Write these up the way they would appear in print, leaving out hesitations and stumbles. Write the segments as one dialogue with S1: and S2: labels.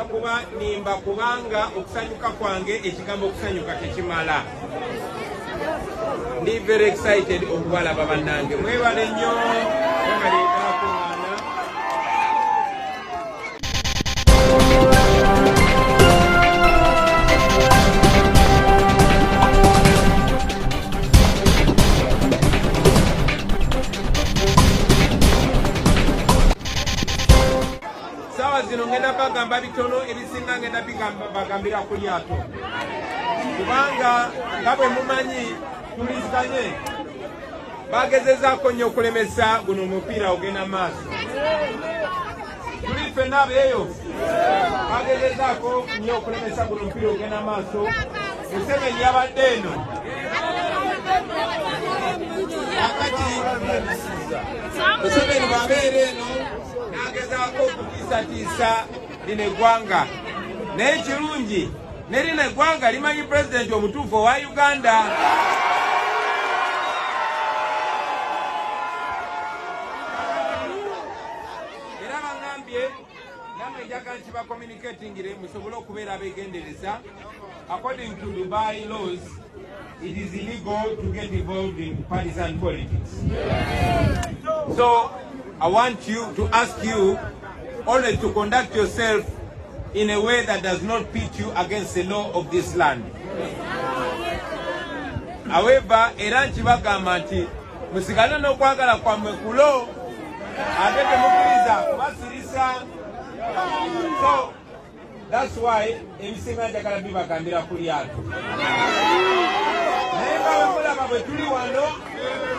S1: Nja kuba nimba kubanga okusanyuka kwange ekigambo okusanyuka tekimala. Ndi very excited okubalaba bannange. Mwebale nnyo, mwebale ddala kuŋŋaana. Sawa zino ngenda bagamba bitono, ebisinga ngenda bagambira ku lyato, kubanga nga bwe mumanyi tuliziganye bagezezaako nnyo okulemesa guno omupiira ogenda maaso. Tuli ffenna abeeyo bagezezaako nnyo okulemesa guno omupiira ogenda maaso. Museveni yabadde eno akati Museveni bw'abeera eno n'agezaako okutiisatiisa lino eggwanga, naye kirungi ne lino eggwanga limanyi pulezidenti omutuufu owa Uganda. Era baŋŋambye namwe njagala nti bacommunicatingire musobole okubeera abeegendereza. According to Dubai laws, it is illegal to get involved in partisan politics. So I want you to ask you always to conduct yourself in a way that does not pit you against the law of this land. However, era nkibagamba nti musigale n'okwagala kwammwe kulo ate temukkiriza kubasirisa. So that's why ebisinga njagala bibagambira ku lyato. Naye nga bwe mulaba bwe tuli wano,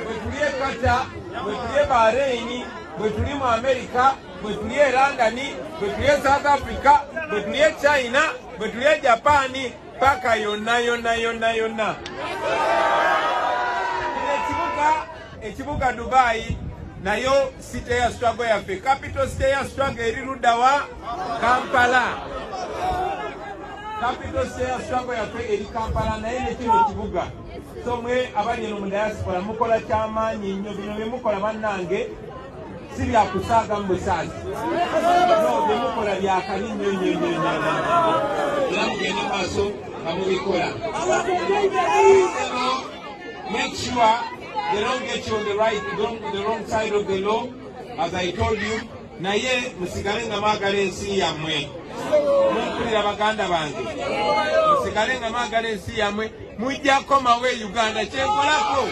S1: bwe tuli e Qatar, bwe tuli e Bahrain, bwe tuli mu America, bwe tuli e London, bwe tuli e South Africa, bwe tuli e China, bwe tuli e Japan, paka yonna yonna yonna yonna. Kino ekibuga Dubai nayo city ya struggle yaffe, capital city ya struggle eri ludda wa Kampala. Capital city ya struggle yaffe eri Kampala, naye ne kino kibuga. So mwe abali eno mu diaspora mukola kyamaanyi nnyo. Bino bye mukola bannange si byakusaaga mu busaasi, no bye mukola byakabi nnyo nnyo nnyo nnyo, era mugende maaso nga mubikola. Make sure they don't get you on the wrong side of the law, as I told you. Naye musigale nga mwagala ensi yammwe. Mumpulira baganda bange, musigale nga mwagala ensi yammwe, mujja komawo e Uganda kyenkolako.